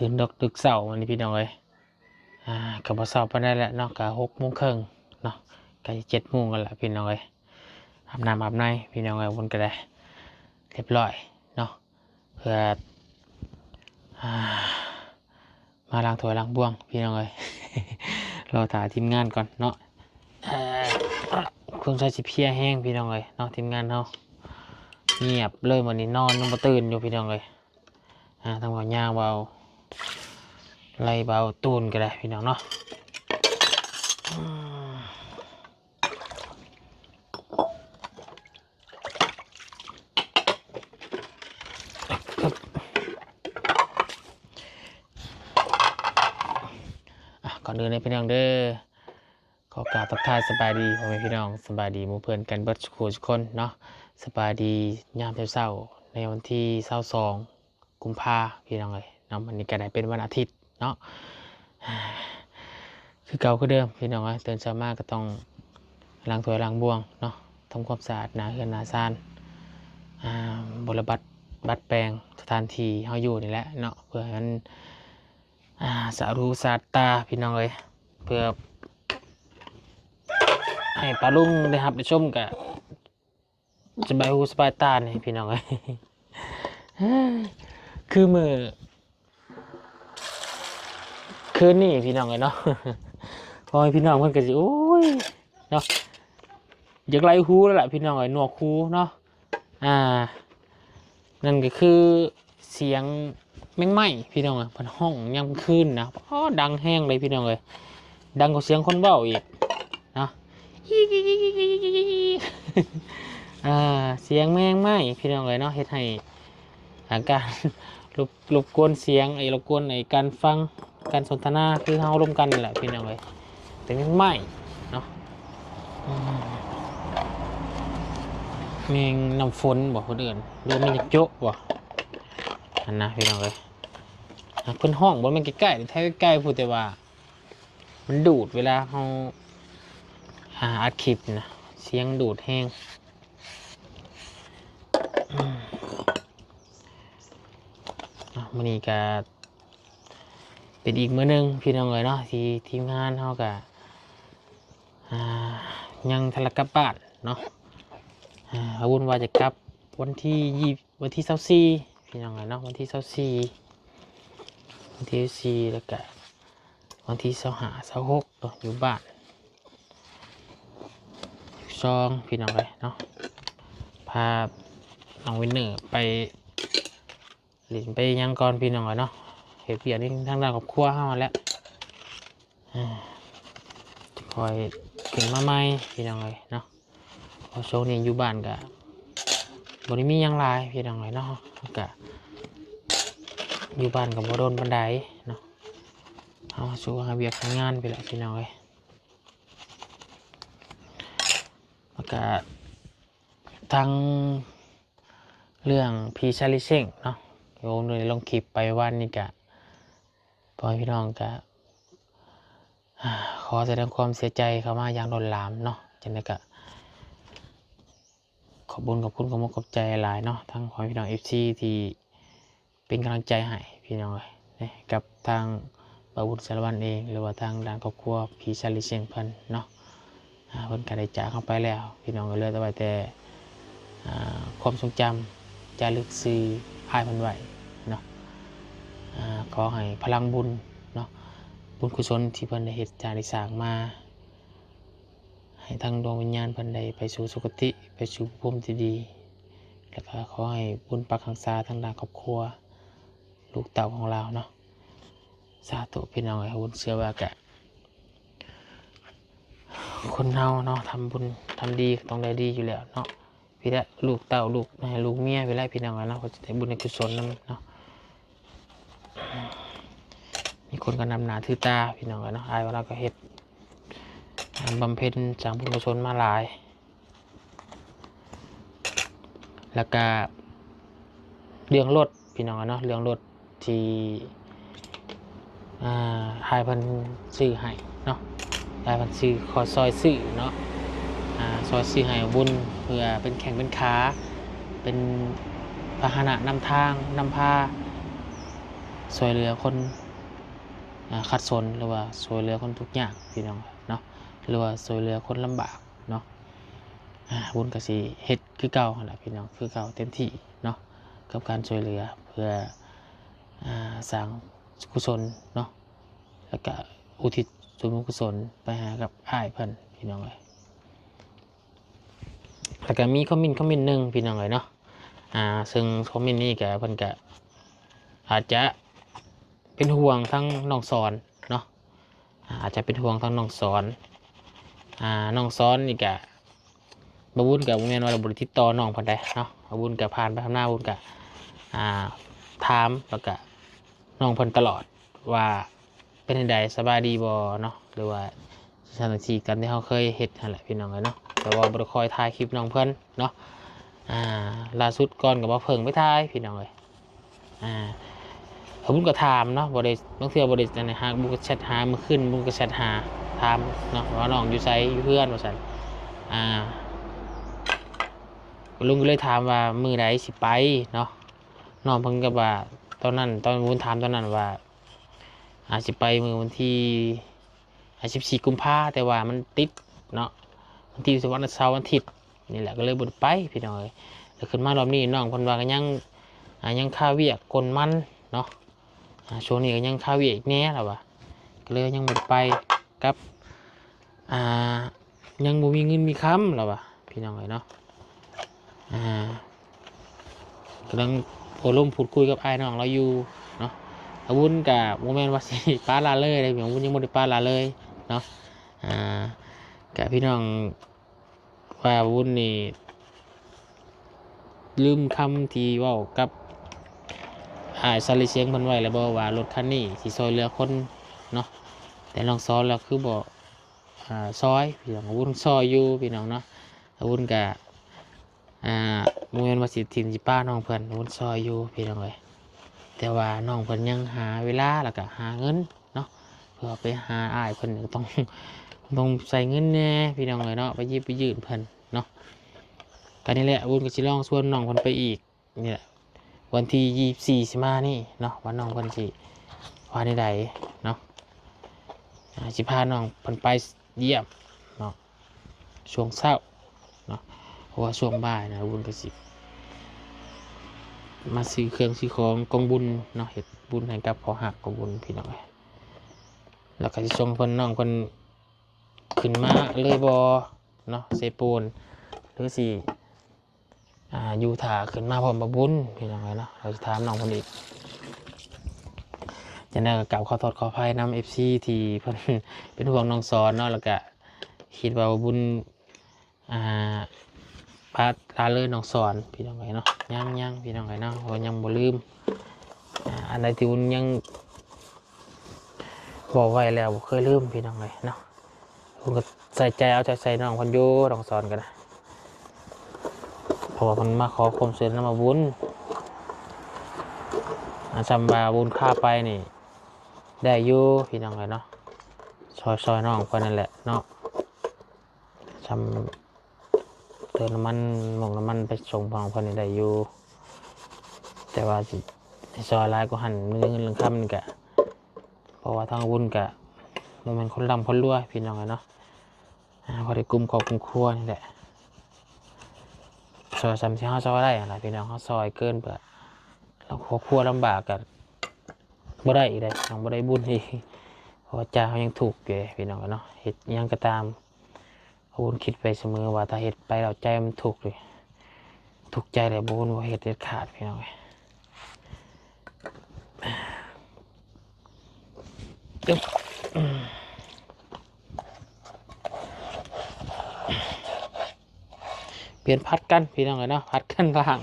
ຕື່ນດອກດຶກເຊົ້າມື້ນີ້ພີ່ນ້ອງເອີຍ. ອ່າ ກໍບໍ່ເຊົ້າປານໃດແຫຼະເນາະ ກໍຫົກໂມງເຄິ່ງເນາະ ໃກ້ຈະເຈັດໂມງກັນລະພີ່ນ້ອງເອີຍ. ອາບນ້ຳອາບໃນພີ່ນ້ອງເອີຍ ບຸນກໍໄດ້ຮຽບຮ້ອຍເນາະ ເພື່ອ ອ່າ ມາລ້າງຖ້ວຍລ້າງບ່ວງພີ່ນ້ອງເອີຍ. ລໍຖ້າທີມງານກ່ອນເນາະ. ເອີ ຄົງໃສ່ຊິເພຍແຮງພີ່ນ້ອງເອີຍເນາະ ທີມງານເຮົາ. ງຽບເລີຍມື້ນີ້ ນອນຍັງບໍ່ຕື່ນຢູ່ພີ່ນ້ອງເອີຍ. ອ່າ ທັງເບົາຍາງ ເບົາໄລ ເບົາຕູນກໍໄດ້ພີ່ນ້ອງເນາະ. ອ່າ ກ່ອນອື່ນເລີຍພີ່ນ້ອງເດີ ຂໍກາບທັກທາຍສະບາຍດີພໍ່ແມ່ພີ່ນ້ອງ ສະບາຍດີໝູ່ເພື່ອນກັນເບິດສູ່ຄູ່ສູ່ຄົນເນາະ. ສະບາຍດີຍາມເຊົ້າໆ ໃນວັນທີຊາວສອງ ກຸມພາພີ່ນ້ອງເອີຍເນາະ. ມື້ນີ້ກໍໄດ້ເປັນວັນອາທິດເນາະ ຄືເກົ່າຄືເດີມພີ່ນ້ອງເອີຍ. ຕື່ນເຊົ້າມາກໍຕ້ອງລ້າງຖ້ວຍລ້າງບ່ວງເນາະ ທຳຄວາມສະອາດໜ້າເຮືອນໜ້າຊານ ອ່າ ບົວລະບັດ ດັດແປງສະຖານທີ່ເຮົາຢູ່ນີ້ແຫຼະເນາະ ເພື່ອໃຫ້ມັນ ອ່າ ສະຫຣູສະຕາພີ່ນ້ອງເອີຍ. ເພື່ອໃຫ້ປ້າລຸງໄດ້ຮັບໄດ້ຊົມ ກະສະບາຍຫູສະບາຍຕານີ້ພີ່ນ້ອງເອີຍ. ຄືມື້ຄືນນີ້ພີ່ນ້ອງເອີຍເນາະ ພໍ່ແມ່ພີ່ນ້ອງເພິ່ນກໍຊິ ໂອ້ຍ ເນາະ ຢາກໄລ່ຫູແລ້ວລະພີ່ນ້ອງເອີຍ ໜວກຫູເນາະ. ອ່າ ນັ້ນກໍຄືສຽງແມງໄມ້ພີ່ນ້ອງເອີຍ ເພິ່ນຮ້ອງຍາມກາງຄືນນະ ອໍ ດັງແຮງເລີຍພີ່ນ້ອງເອີຍ ດັງກວ່າສຽງຄົນເວົ້າອີກເນາະ. ອ່າ ສຽງແມງໄມ້ພີ່ນ້ອງເອີຍເນາະ ເຮັດໃຫ້ ອາການ ລົບ ລົບກວນສຽງ ໄອ້ ລົບກວນໄອ້ການຟັງ ການສົນທະນາ ຄືເຮົາລົມກັນນີ້ແຫຼະພີ່ນ້ອງເອີຍ. ແຕ່ແມງໄມ້ເນາະ ອືມ ແມງນ້ຳຝົນບໍ ເພິ່ນເອີ້ນ ຫຼືວ່າແມງຈັກໂຈະບໍ ຫັ້ນນະພີ່ນ້ອງເອີຍ. ອ່າ ເພິ່ນຮ້ອງບໍ່ແມ່ນໃກ້ໆ ແຖວໃກ້ໆພຸ້ນ ແຕ່ວ່າມັນດູດເວລາເຮົາ ອ່າ ອັດຄລິບນະ ສຽງດູດແຮງ. ອືມ ອ່ະ ມື້ນີ້ກະເປັນອີກມື້ໜຶ່ງພີ່ນ້ອງເອີຍເນາະ ທີ່ທີມງານເຮົາກະ ອ່າ ຍັງທັນລະກັບບ້ານເນາະ. ອ່າ ອາວຸນວ່າຈະກັບວັນທີ ວັນທີຊາວສີ່ ພີ່ນ້ອງເອີຍເນາະ ວັນທີຊາວສີ່ ວັນທີຊາວສີ່ ແລ້ວກະວັນທີຊາວຫ້າ ຊາວຫົກເນາະ ຢູ່ບ້ານ ຢູ່ຊອງ ພີ່ນ້ອງເອີຍເນາະ. ພານ້ອງວິນເນີໄປຫຼິ້ນໄປຫຍັງກ່ອນ ພີ່ນ້ອງເອີຍເນາະ ເຮັດວຽກໃນທາງດ້ານຄອບຄົວເຮົາຫັ້ນແຫຼະ. ອ່າ ຈະຄ່ອຍຂຶ້ນມາໃໝ່ພີ່ນ້ອງເອີຍເນາະ ເພາະຊ່ວງນີ້ຢູ່ບ້ານກະບໍ່ໄດ້ມີຫຍັງຫຼາຍພີ່ນ້ອງເອີຍເນາະ ກະຢູ່ບ້ານກະບໍ່ດົນປານໃດເນາະ ເຮົາສູ້ຫາວຽກຫາງານໄປແຫຼະພີ່ນ້ອງເອີຍ. ແລ້ວກະທັງເລື່ອງຜີຊາລີເຊັງເນາະ ໂອ້ ໄດ້ລົງຄລິບໄປວານນີ້ກະ ພໍ່ແມ່ພີ່ນ້ອງກະ ອ່າ ຂໍສະແດງຄວາມເສຍໃຈເຂົ້າມາຢ່າງລົ້ນຫຼາມເນາະ. ຈັ່ງໃດກະຂອບບຸນຂອບຄຸນຂອບອົກຂອບໃຈຫຼາຍເນາະ ທັງພໍ່ແມ່ພີ່ນ້ອງເອັຟຊີທີ່ເປັນກຳລັງໃຈໃຫ້ພີ່ນ້ອງເອີຍ ໃຫ້ກັບທາງບ່າວບຸນສາລະວັນເອງ ຫຼືວ່າທາງດ້ານຄອບຄົວຜີຊາລີເຊັງເພິ່ນເນາະ. ອ່າ ເພິ່ນກໍໄດ້ຈາກເຮົາໄປແລ້ວ ພີ່ນ້ອງກໍເຫຼືອແຕ່ໄວ້ແຕ່ ອ່າ ຄວາມຊົງຈຳຈາລຶກຊື່ອ້າຍເພິ່ນໄວ້ເນາະ. ອ່າ ຂໍໃຫ້ພະລັງບຸນເນາະ ບຸນກຸສົນທີ່ເພິ່ນໄດ້ເຮັດສ້າງໄດ້ສ້າງມາ ໃຫ້ທັງດວງວິນຍານເພິ່ນໄດ້ໄປສູ່ສຸຄະຕິ ໄປສູ່ພູມທີ່ດີ ແລ້ວກໍຂໍໃຫ້ບຸນປັກຮັກສາທາງດ້ານຄອບຄົວ ລູກເຕົ້າຂອງລາວເນາະ. ສາທຸ ພີ່ນ້ອງເອີຍ ບຸນເຊື່ອວ່າກະ ຄົນເຮົາເນາະ ທຳບຸນທຳດີກໍຕ້ອງໄດ້ດີຢູ່ແລ້ວເນາະ. ພີ້ແຫຼະ ລູກເຕົ້າ ລູກ ລູກເມຍ ພີ້ແຫຼະ ພີ່ນ້ອງເອີຍເນາະ ເພິ່ນຈະໄດ້ບຸນໄດ້ກຸສົນນຳເນາະ. ມີຄົນກໍນັບໜ້າຖືຕາ ພີ່ນ້ອງເອີຍເນາະ. ອ້າຍວ່າລາວກໍເຮັດ ອ່າ ບຳເພັນສ້າງບຸນກຸສົນມາຫຼາຍ. ແລ້ວກະເລື່ອງລົດ ພີ່ນ້ອງເນາະ ເລື່ອງລົດທີ່ ອ່າ ອ້າຍເພິ່ນຊື້ໃຫ້ເນາະ ອ້າຍເພິ່ນຊື້ ຂໍຊ່ອຍຊື້ເນາະ ອ່າ ຊ່ອຍຊື້ໃຫ້ບຸນ ເພື່ອເປັນແຂ້ງເປັນຂາ ເປັນພາຫະນະນຳທາງ ນຳພາ ຊ່ວຍເຫຼືອຄົນ ອາ ຂັດສົນ ຫຼືວ່າຊ່ວຍເຫຼືອຄົນທຸກຍາກພີ່ນ້ອງເນາະ ຫຼືວ່າຊ່ວຍເຫຼືອຄົນລຳບາກເນາະ. ອາ ບຸນກໍຊິເຮັດຄືເກົ່າຫັ້ນລະພີ່ນ້ອງ ຄືເກົ່າເຕັມທີ່ເນາະ ກັບການຊ່ວຍເຫຼືອ ເພື່ອ ອາ ສ້າງກຸສົນເນາະ ແລ້ວກະອຸທິດສ່ວນບຸນກຸສົນໄປຫາກັບອ້າຍເພິ່ນພີ່ນ້ອງເອີຍ. ແລ້ວກະມີຄອມເມັນ ຄອມເມັນໜຶ່ງພີ່ນ້ອງເອີຍເນາະ ອາ ເຊິ່ງຄອມເມັນນີ້ກະ ເພິ່ນກະອາດຈະເປັນຫ່ວງທາງນ້ອງສອນເນາະ ອາ ອາດຈະເປັນຫ່ວງທາງນ້ອງສອນ ອາ ນ້ອງສອນນີ້ກະ ບ່າວບຸນກະບໍ່ແມ່ນວ່າບໍ່ໄດ້ຕິດຕໍ່ນ້ອງເພິ່ນໃດເນາະ ບ່າວບຸນກະຜ່ານໄປຜ່ານມາ ບຸນກະ ອາ ຖາມ ແລ້ວກະນ້ອງເພິ່ນຕະຫຼອດວ່າ ເປັນຈັ່ງໃດ ສະບາຍດີບໍ່ເນາະ ຫຼືວ່າຈັ່ງຊັ້ນຈັ່ງຊີ້ ຕາມທີ່ເຮົາເຄີຍເຮັດຫັ້ນແຫຼະພີ່ນ້ອງເອີຍເນາະ ແຕ່ວ່າບໍ່ໄດ້ຄ່ອຍຖ່າຍຄລິບນ້ອງເພິ່ນເນາະ. ອາ ລ່າສຸດກ່ອນກໍບໍ່ເພິ່ງໄປຖ່າຍພີ່ນ້ອງເອີຍ ອາ ແລ້ວບຸນກໍຖາມເນາະ ບໍ່ໄດ້ ບາງເທື່ອບໍ່ໄດ້ອັນນັ້ນ ຫາ ບຸນກໍແຊັດຫາ ມື້ຄືນບຸນກໍແຊັດຫາ ຖາມເນາະວ່ານ້ອງຢູ່ໃສ ຢູ່ເຮືອນວ່າຊັ້ນ ອາ ລຸງກໍເລີຍຖາມວ່າມື້ໃດຊິໄປເນາະ ນ້ອງເພິ່ນກໍວ່າ ຕອນນັ້ນ ຕອນບຸນຖາມຕອນນັ້ນວ່າ ອາ ຊິໄປມື້ວັນທີ ອາ ສິບສີ່ກຸມພາ ແຕ່ວ່າມັນຕິດເນາະ ວັນທີ ວັນເສົາ ວັນອາທິດນີ້ແຫຼະ ກໍເລີຍບໍ່ໄດ້ໄປພີ່ນ້ອງເອີຍ. ແລ້ວຂຶ້ນມາຮອບນີ້ນ້ອງເພິ່ນວ່າກໍຍັງ ອາ ຍັງຄາວຽກກົນມັນເນາະ ອາ ຊ່ວງນີ້ກໍຍັງຄາວຽກອີກແດ່ລະວ່າ ກໍເລີຍຍັງບໍ່ໄດ້ໄປກັບ ອາ ຍັງບໍ່ມີເງິນມີຄຳລະວ່າ ພີ່ນ້ອງເອີຍເນາະ. ອາ ກຳລັງໂອ້ລົມພູດຄຸຍກັບອ້າຍນ້ອງລາວຢູ່ເນາະ. ອາ ບຸນກະບໍ່ແມ່ນວ່າຊິປະລະເລີຍເດ້ ອາ ບຸນຍັງບໍ່ໄດ້ປະລະເລີຍເນາະ. ອາ ກະພີ່ນ້ອງວ່າບຸນນີ້ລືມຄຳທີ່ເວົ້າກັບອ້າຍສາລີຊຽງເພິ່ນໄວ້ແລ້ວບໍ່ ວ່າລົດຄັນນີ້ຊິຊ່ອຍເຫຼືອຄົນເນາະ ແຕ່ນ້ອງສອນລະຄືບໍ່ ອາ ຊ່ອຍ ພີ່ນ້ອງ. ອາ ບຸນຊ່ອຍຢູ່ພີ່ນ້ອງເນາະ ອາ ບຸນກະ ອາ ບໍ່ແມ່ນວ່າຊິຖິ້ມຊິປະນ້ອງເພິ່ນ ບຸນຊ່ອຍຢູ່ພີ່ນ້ອງເອີຍ. ແຕ່ວ່ານ້ອງເພິ່ນຍັງຫາເວລາ ແລ້ວກະຫາເງິນເນາະ ເພື່ອໄປຫາອ້າຍເພິ່ນ ກໍຕ້ອງ ຕ້ອງໃຊ້ເງິນແດ່ພີ່ນ້ອງເອີຍເນາະ ໄປຢິບໄປຍື່ນເພິ່ນເນາະ. ກະນີ້ແຫຼະ ບຸນກໍຊິລອງຊວນນ້ອງເພິ່ນໄປອີກ ນີ້ແຫຼະ ວັນທີຊາວສີ່ຊິມານີ້ເນາະ ວ່ານ້ອງເພິ່ນຊິວ່າແນວໃດເນາະ. ອາ ຊິພານ້ອງເພິ່ນໄປຢ້ຽມເນາະ ຊ່ວງເຊົ້າເນາະ ເພາະວ່າຊ່ວງບ່າຍນະ ບຸນກໍຊິມາຊື້ເຄື່ອງຊື້ຂອງກອງບຸນເນາະ ເຮັດບຸນໃຫ້ກັບພໍ່ຮັກກອງບຸນພີ່ນ້ອງເອີຍ. ແລ້ວກໍຊິສົ່ງເພິ່ນ ນ້ອງເພິ່ນຂຶ້ນມາເລີຍບໍ່ເນາະ ເຊໂປນ ຫຼືຊິ ອາ ຢູ່ຖ້າຂຶ້ນມາພ້ອມບ່າວບຸນ ພີ່ນ້ອງເອີຍເນາະ. ເຮົາຊິຖາມນ້ອງເພິ່ນອີກ ຈັ່ງໃດກໍກາບຂໍໂທດຂໍອະໄພນຳເອັຟຊີທີ່ເພິ່ນເປັນຫ່ວງນ້ອງສອນເນາະ ແລ້ວກະຄິດວ່າບ່າວບຸນ ອາ ປະລະເລີຍນ້ອງສອນ ພີ່ນ້ອງເອີຍເນາະ. ຍັງໆ ພີ່ນ້ອງເອີຍເນາະ ເພາະຍັງບໍ່ລືມ ອາ ອັນໃດທີ່ບຸນຍັງບອກໄວ້ແລ້ວບໍ່ເຄີຍລືມ ພີ່ນ້ອງເອີຍເນາະ. ເພິ່ນກໍໃສ່ໃຈເອົາໃຈໃສ່ນ້ອງເພິ່ນຢູ່ ນ້ອງສອນກໍໄດ້ ເພາະວ່າເພິ່ນມາຂໍຄວາມຊ່ວຍເຫຼືອນຳບ່າວບຸນ ອາ ສ່ຳບ່າວບຸນພາໄປນີ້ໄດ້ຢູ່ ພີ່ນ້ອງເອີຍເນາະ. ຊ່ອຍ ຊ່ອຍນ້ອງເພິ່ນນັ້ນແຫຼະເນາະ ສ່ຳເຕີມນ້ຳມັນ ໝົກນ້ຳມັນໄປສົ່ງນ້ອງເພິ່ນນີ້ໄດ້ຢູ່ ແຕ່ວ່າຊິ ຊິຊ່ອຍຫຼາຍກວ່າຫັ້ນ ເລື່ອງເງິນເລື່ອງຄຳນີ້ກະ ເພາະວ່າທາງບຸນກະບໍ່ແມ່ນຄົນລ່ຳຄົນລວຍ ພີ່ນ້ອງເອີຍເນາະ. ອາ ພໍໄດ້ກຸມຄອບກຸມຄົວນີ້ແຫຼະ ຊ່ອຍສ່ຳທີ່ເຮົາຊ່ອຍໄດ້ຫັ້ນລະ ພີ່ນ້ອງ. ເຮົາຊ່ອຍເກີນໄປ ແລ້ວຄອບຄົວລຳບາກກະບໍ່ໄດ້ອີກເດ້ ຍັງບໍ່ໄດ້ບຸນອີກ ເພາະວ່າໃຈເຮົາຍັງທຸກຢູ່ເດ້ ພີ່ນ້ອງເນາະ. ເຮັດຫຍັງກໍຕາມ ບ່າວບຸນຄິດໄປສະເໝີວ່າ ຖ້າເຮັດໄປແລ້ວໃຈມັນທຸກເລີຍ ທຸກໃຈແລ້ວ ບ່າວບຸນບໍ່ເຮັດເດັດຂາດ ພີ່ນ້ອງເອີຍ. ປ່ຽນ ຜັດກັນ ພີ່ນ້ອງເອີຍເນາະ ຜັດກັນລ້າງ.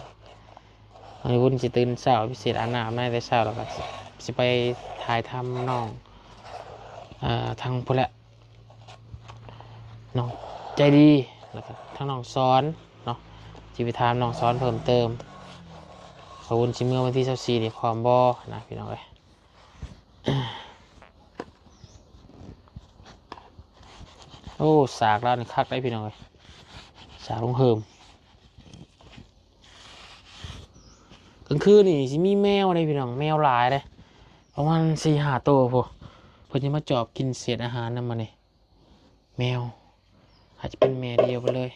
ມື້ນີ້ບຸນຊິຕື່ນເຊົ້າ ພິເສດອາບນ້ຳອາບໃນແຕ່ເຊົ້າ ແລ້ວກໍຊິໄປຖ່າຍທຳນ້ອງ ເອີ ທາງພຸ້ນແຫຼະ ນ້ອງໃຈດີ ແລ້ວກໍທາງນ້ອງສອນເນາະ ຊິໄປຖາມນ້ອງສອນເພີ່ມເຕີມ ວ່າບຸນຊິເມືອວັນທີຊາວສີ່ນີ້ພ້ອມບໍ່ນະ ພີ່ນ້ອງເອີຍ. ໂອ້ ສາກລາວນີ້ຄັກເດ້ ພີ່ນ້ອງເອີຍ ສາກລຸງເຮີມ. ກາງຄືນນີ້ຊິມີແມວເດ້ ພີ່ນ້ອງ ແມວຫຼາຍເດ້. ປະມານສີ່ຫ້າໂຕພຸ້ນ ເພິ່ນຈະມາຈອບກິນເສດອາຫານນຳ ມື້ນີ້ ແມວ ອາດຈະເປັນແມ່ດຽວໄປເລີຍ.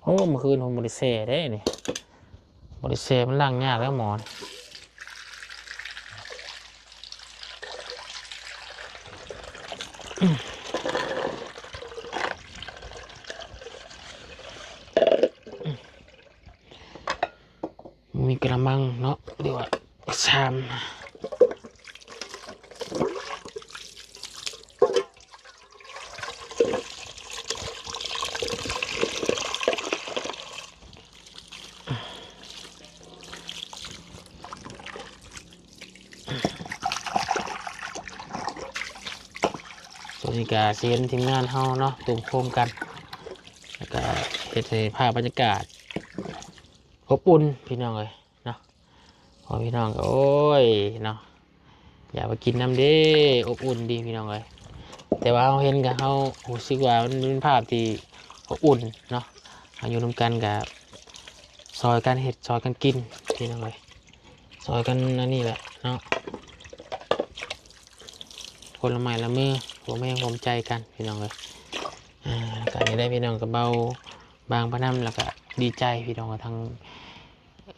ໂອ້ ມື້ຄືນເພິ່ນບໍ່ໄດ້ແຊ່ເດ້ນີ້ ບໍ່ໄດ້ແຊ່ ມັນລ້າງຍາກແລ້ວໝໍນີ້. ມີກະລະມັງເນາະ ຫຼືວ່າຊາມ. ໂຕນີ້ກະຊິເຫັນທີມງານເຮົາເນາະ ໂຮມກັນ ແລ້ວກະເຮັດໃຫ້ພາບບັນຍາກາດອົບອຸ່ນ ພີ່ນ້ອງເອີຍເນາະ. ພໍ່ແມ່ພີ່ນ້ອງກະ ໂອ້ຍເນາະ ຢາກມາກິນນຳເດ້ ອົບອຸ່ນດີພີ່ນ້ອງເອີຍ. ແຕ່ວ່າເຮົາເຫັນກະ ເຮົາຮູ້ສຶກວ່າມັນເປັນພາບທີ່ອົບອຸ່ນເນາະ ເຮົາຢູ່ນຳກັນກະຊ່ອຍກັນເຮັດ ຊ່ອຍກັນກິນພີ່ນ້ອງເອີຍ ຊ່ອຍກັນອັນນີ້ແຫຼະເນາະ ຄົນລະໄມ້ລະມື ຮ່ວມແຮງຮ່ວມໃຈກັນພີ່ນ້ອງເອີຍ. ອ່າ ກະນີ້ແຫຼະພີ່ນ້ອງ ກະເບົາບາງປານນຳ ແລ້ວກະດີໃຈພີ່ນ້ອງ ທັງ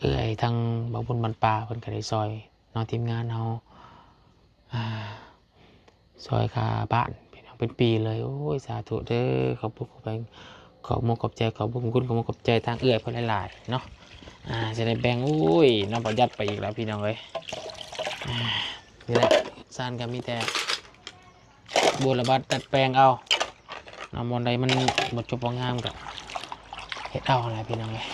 ເອື້ອຍ ທັງບ່າວບຸນບ້ານປ່າ ເພິ່ນກະໄດ້ຊ່ອຍເນາະ ທີມງານເຮົາ ອ່າ ຊ່ອຍຄ່າບ້ານພີ່ນ້ອງເປັນປີເລີຍ. ໂອ້ຍ ສາທຸເດີ ຂອບຄຸນ ຂອບມຸກຂອບໃຈ ຂອບບຸນຂອບຄຸນ ຂອບມຸກຂອບໃຈທາງເອື້ອຍເພິ່ນຫຼາຍໆເນາະ. ອ່າ ຊິໄດ້ແບ່ງ ໂອ້ຍ ເນາະ ປະຢັດໄປອີກແລ້ວພີ່ນ້ອງເອີຍ. ອ່າ ນີ້ແຫຼະ ຊານກະມີແຕ່ ບົວລະບັດດັດແປງເອົາເນາະ ບ່ອນໃດມັນບໍ່ຈົບບໍ່ງາມກະເຮັດເອົາຫັ້ນແຫຼະພີ່ນ້ອງເອີຍ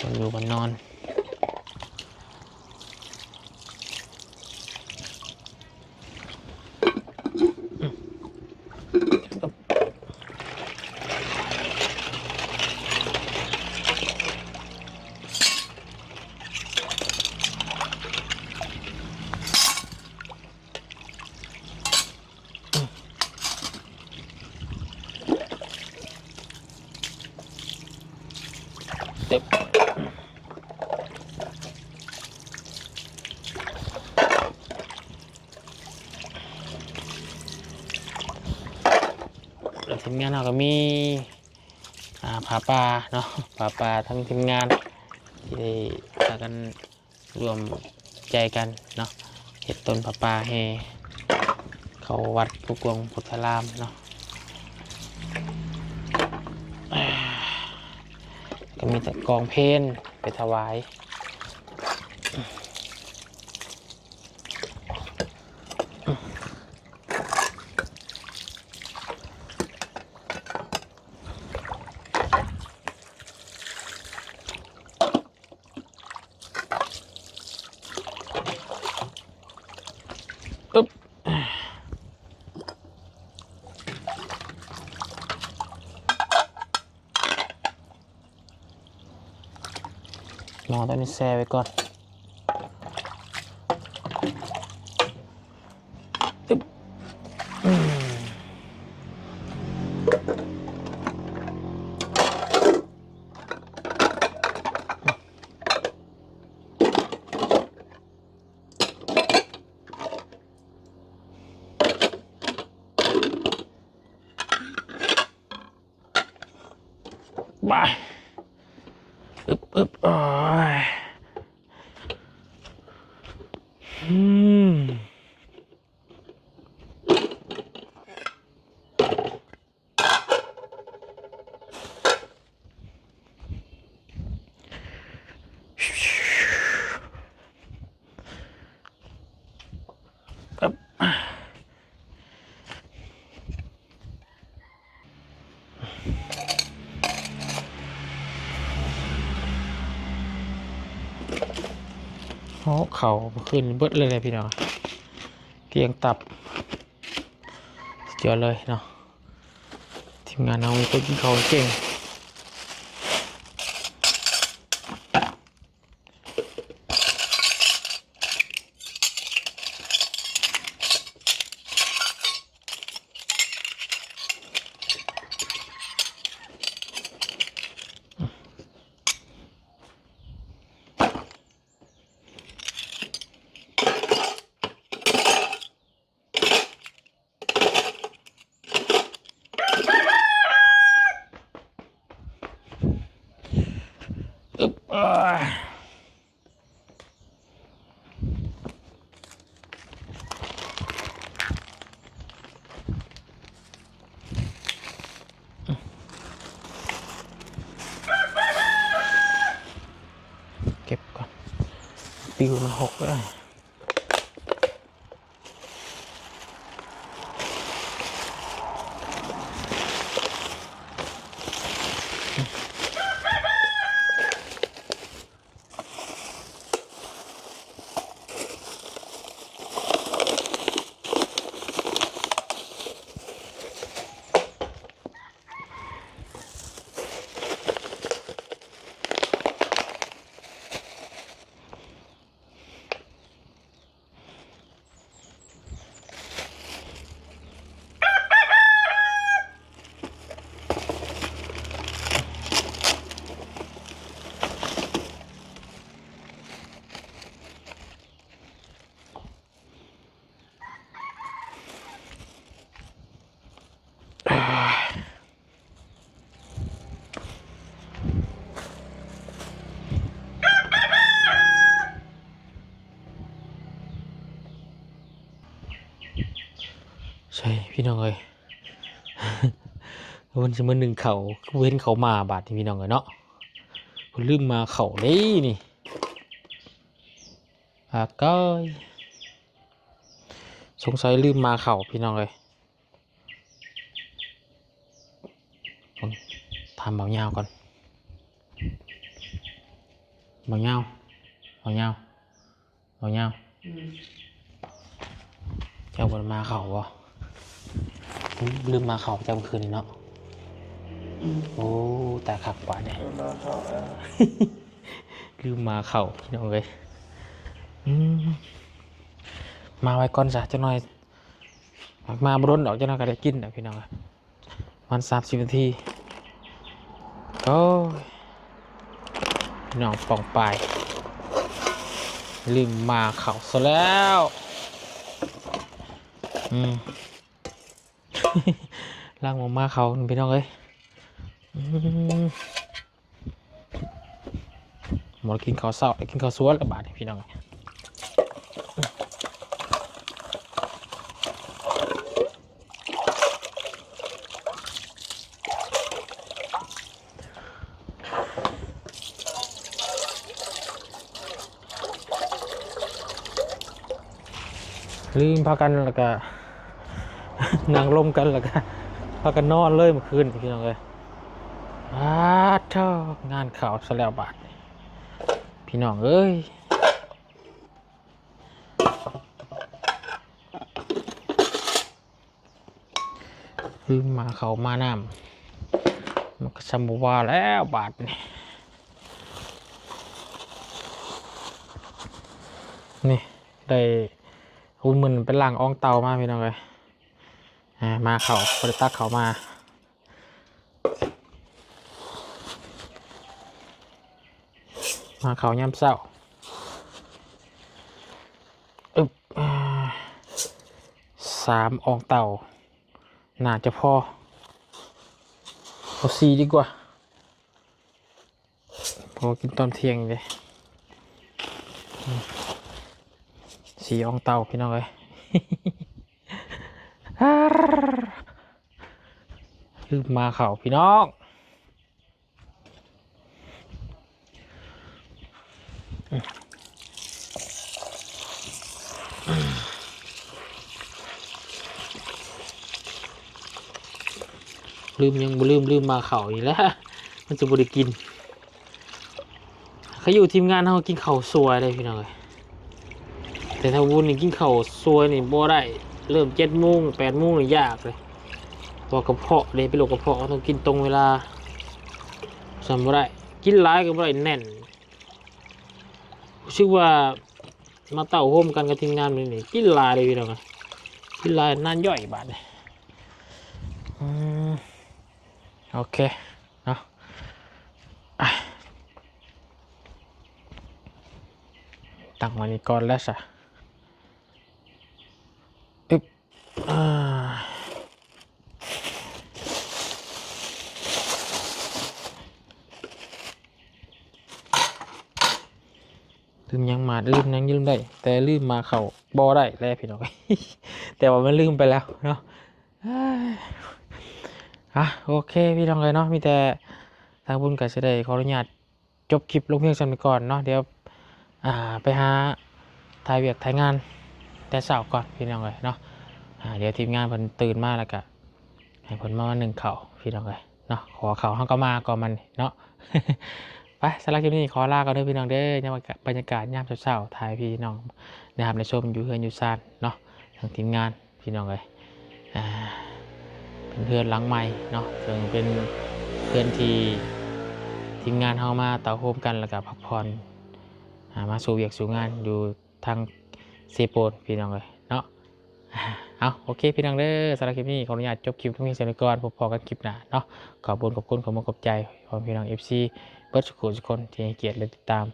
ບ່ອນຢູ່ບ່ອນນອນ. ແລ້ວທີມງານເຮົາກະມີ ອ່າ ຜ້າປ່າເນາະ ຜ້າປ່າ ທັງທີມງານທີ່ໄດ້ພາກັນ ຮ່ວມໃຈກັນເນາະ ເຮັດຕົ້ນຜ້າປ່າແຫ່ເຂົ້າວັດພູກວາງໂພທາລາມເນາະ. ກະມີແຕ່ກອງເພນໄປຖວາຍ. ໝໍ້ໂຕນີ້ແຊ່ໄວ້ກ່ອນ. ບາຍ ອຶບ ອຶບ ໂອ້ຍ ອືມ. ໂອ້ ເຂົ້າຄືນເບິດເລີຍແຫຼະພີ່ນ້ອງ ກ້ຽງຕັບ. ສຸດຍອດເລີຍເນາະ ທີມງານເຮົາມີຄົນກິນເຂົ້າເກັ່ງ. ອືມ ເກັບກ່ອນ ປິວມັນຫົກເລີຍ. ໃຊ່ພີ່ນ້ອງເອີຍ ເພິ່ນຊິມາໜຶ້ງເຂົ້າ ຄືບໍ່ເຫັນເຂົາມາບາດນີ້ພີ່ນ້ອງເອີຍເນາະ ເພິ່ນລືມໝ່າເຂົ້າເດ້ນີ້ ອາກອຍ ສົງໄສລືມໝ່າເຂົ້າພີ່ນ້ອງເອີຍ. ຖາມບ່າວຍາວກ່ອນ ບ່າວຍາວ ບ່າວຍາວ ບ່າວຍາວ ອືມ ເຈົ້າບໍ່ໄດ້ໝ່າເຂົ້າບໍ່? ລືມໝ່າເຂົ້າເຈົ້າມື້ຄືນນີ້ເນາະ ອືມ ໂອ້ ຕາຍຄັກປານນີ້ ລືມໝ່າເຂົ້າແລ້ວ ລືມໝ່າເຂົ້າພີ່ນ້ອງເອີຍ ອືມ ມາໄວ້ກ່ອນຊະ ຈັກໜ້ອຍ ມາບໍ່ດົນດອກ ຈັກໜ້ອຍກໍໄດ້ກິນແລ້ວພີ່ນ້ອງ ປະມານສາມສິບນາທີ ໂອ້ຍ ພີ່ນ້ອງປ້ອງປາຍ ລືມໝ່າເຂົ້າຊະແລ້ວ ອືມ ຫຼັງໝ່າເຂົ້າພີ່ນ້ອງເອີຍ ອືມ ບໍ່ໄດ້ກິນເຂົ້າເຊົ້າ ໄດ້ກິນເຂົ້າສວນລະບາດນີ້ພີ່ນ້ອງ ລືມພາກັນ ແລ້ວກະນັ່ງລົມກັນ ແລ້ວກະພາກັນນອນເລີຍມື້ຄືນນີ້ພີ່ນ້ອງເອີຍ ອາດເທີ ງານເຂົ້າຊະແລ້ວບາດນີ້ ພີ່ນ້ອງເອີຍ. ລືມໝ່າເຂົ້າໝ່ານ້ຳ ມັນກໍຊ່ຳບໍ່ວ່າແລ້ວບາດນີ້ ນີ້ ໄດ້ ໂອ້ ມື້ນີ້ໄປລ້າງອ່ອງເຕົ່າມາພີ່ນ້ອງເອີຍ ອ່າ ໝ່າເຂົ້າ ບໍ່ໄດ້ຕັກເຂົ້າມາ ໝ່າເຂົ້າຍາມເຊົ້າ ອຶບ ອ່າ ສາມອ່ອງເຕົ່າ ໜ້າຈະພໍ ເອົາສີ່ດີກວ່າ ພໍກິນຕອນທ່ຽງເດ້ ອືມ ສີ່ອ່ອງເຕົ່າພີ່ນ້ອງເອີຍ ລືມໝ່າເຂົ້າພີ່ນ້ອງ ລືມຫຍັງບໍ່ລືມ ລືມໝ່າເຂົ້າອີກແລ້ວ ມັນຈະບໍ່ໄດ້ກິນ ຄັນຢູ່ທີມງານເຮົາກິນເຂົ້າສວຍເດ້ພີ່ນ້ອງເອີຍ ແຕ່ຖ້າວຸ່ນນີ້ກິນເຂົ້າສວຍນີ້ບໍ່ໄດ້ ເລີ່ມເຈັດໂມງ ແປດໂມງນີ້ຍາກເລີຍ ເພາະວ່າກະເພາະເດ້ ເປັນໂລກກະເພາະ ຕ້ອງກິນຕົງເວລາ ຊັ້ນບໍ່ໄດ້ ກິນຫຼາຍກໍບໍ່ໄດ້ ແໜ້ນ ຮູ້ສຶກວ່າມາເຕົ້າໂຮມກັນກັບທີມງານມື້ນີ້ ກິນຫຼາຍເດ້ພີ່ນ້ອງ ກິນຫຼາຍນານຍ່ອຍບາດນີ້ ອືມ ໂອເຄເນາະ ອ່ະ ຕັ້ງໄວ້ນີ້ກ່ອນແລ້ວຊະ ອຶບ ອ່າ. ລືມຫຍັງມາ ລືມຫຍັງລືມໄດ້ ແຕ່ລືມມາເຂົ້າບໍ່ໄດ້ແລ້ວພີ່ນ້ອງ ແຕ່ວ່າມັນລືມໄປແລ້ວເນາະ. ອ່າ ໂອເຄພີ່ນ້ອງເອີຍເນາະ ມີແຕ່ທາງບຸນກໍຊິໄດ້ຂໍອະນຸຍາດ ຈົບຄລິບລົງພຽງສ່ຳນີ້ກ່ອນເນາະ. ດຽວ ອ່າ ໄປຫາຖ່າຍວຽກຖ່າຍງານແຕ່ເຊົ້າກ່ອນພີ່ນ້ອງເອີຍເນາະ. ອ່າ ດຽວທີມງານເພິ່ນຕື່ນມາແລ້ວກະໃຫ້ເພິ່ນມາໜຶ້ງເຂົ້າພີ່ນ້ອງເອີຍເນາະ. ເຂົ້າເຮົາກໍມາກ່ອນມັນເນາະ. ໄປ ສຳລັບຄລິບນີ້ຂໍລາກ່ອນເດີພີ່ນ້ອງເດີ. ຍາມບັນຍາກາດຍາມເຊົ້າໆ ຖ່າຍໃຫ້ພີ່ນ້ອງໄດ້ຮັບໄດ້ຊົມຢູ່ເຮືອນຢູ່ຊານເນາະ ທາງທີມງານ ພີ່ນ້ອງເອີຍ ອ່າ ເປັນເຮືອນຫຼັງໃໝ່ເນາະ ເຊິ່ງເປັນເຮືອນທີ່ທີມງານເຮົາມາເຕົ້າໂຮມກັນ ແລ້ວກະພັກຜ່ອນ ອ່າ ມາສູ່ວຽກສູ່ງານຢູ່ທາງເຊໂປນ ພີ່ນ້ອງເອີຍເນາະ. ເອົາ ໂອເຄພີ່ນ້ອງເດີ ສຳລັບຄລິບນີ້ຂໍອະນຸຍາດຈົບຄລິບລົງພຽງສ່ຳນີ້ກ່ອນ. ພົບພໍ້ກັນຄລິບໜ້າເນາະ. ຂອບຄຸນ ຂອບຄຸນ ຂອບມຸກຂອບໃຈພໍ່ແມ່ພີ່ນ້ອງ ເອັຟຊີ ເບິດສູ່ຜູ້ສູ່ຄົນທີ່ໃຫ້ກຽດ ແລະ ຕິດຕາມ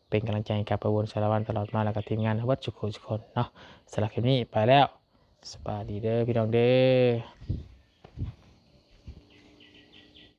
ເປັນກຳລັງໃຈໃຫ້ກັບປາບຸນສາລະວັນຕະຫຼອດມາ ແລ້ວກໍທີມງານເບິດສູ່ຜູ້ສູ່ຄົນເນາະ. ສຳລັບຄລິບນີ້ໄປແລ້ວ ສະບາຍດີເດີພີ່ນ້ອງເດີ.